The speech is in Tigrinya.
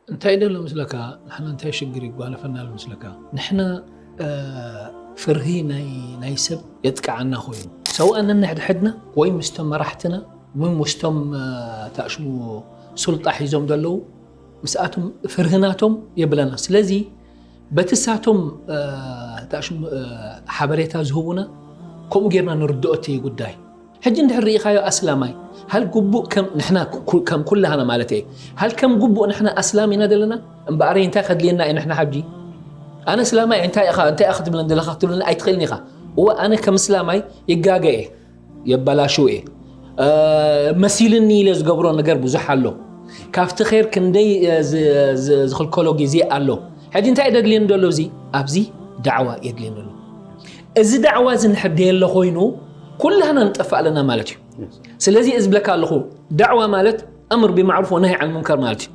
እንታይ ደሎ ምስለካ? ንሕና እንታይ ሽግር ይጓነፈና ኣሎ ምስለካ? ንሕና ፍርሂ ናይ ሰብ የጥቅዓና ኮይኑ ሰውኣና ነሕድሕድና ወይ ምስቶም መራሕትና ወይ ምስቶም ታሽሙ ሱልጣ ሒዞም ዘለዉ ምስኣቶም ፍርህናቶም የብለና። ስለዚ በቲ ሳቶም ታሽሙ ሓበሬታ ዝህቡና ከምኡ ጌርና ንርድኦ እቲ ጉዳይ። ሕጂ እንድሕር ርኢኻዮ ኣስላማይ ሃል ግቡእ ከም ንሕና ከም ኩላህና ማለት እየ ሃል ከም ግቡእ ንሕና ኣስላም ኢና ዘለና እምበኣረይ እንታይ ከድልየና እዩ ንሕና ሓጂ ኣነ እስላማይ እንታይ ኢኻ እንታይ ኢኻ ክትብለን ዘለኻ ክትብለኒ ኣይትኽእልን ኢኻ። እወ ኣነ ከም እስላማይ ይጋገ እየ የበላሽው እየ መሲልኒ ኢለ ዝገብሮ ነገር ብዙሕ ኣሎ። ካብቲ ር ክንደይ ዝኽልከሎ ግዜ ኣሎ። ሕጂ እንታይ ደድልየኒ ዘሎ እዚ ኣብዚ ዳዕዋ የድልየኒ ኣሎ። እዚ ዳዕዋ እዚ ንሕር ደየለ ኮይኑ ኩላህና ንጠፍእ ኣለና ማለት እዩ። ስለዚ እዚ ብለካ ኣለኹ ዳዕዋ ማለት ኣምር ብማዕሩፍ ወነሂ ዓን ሙንከር ማለት እዩ።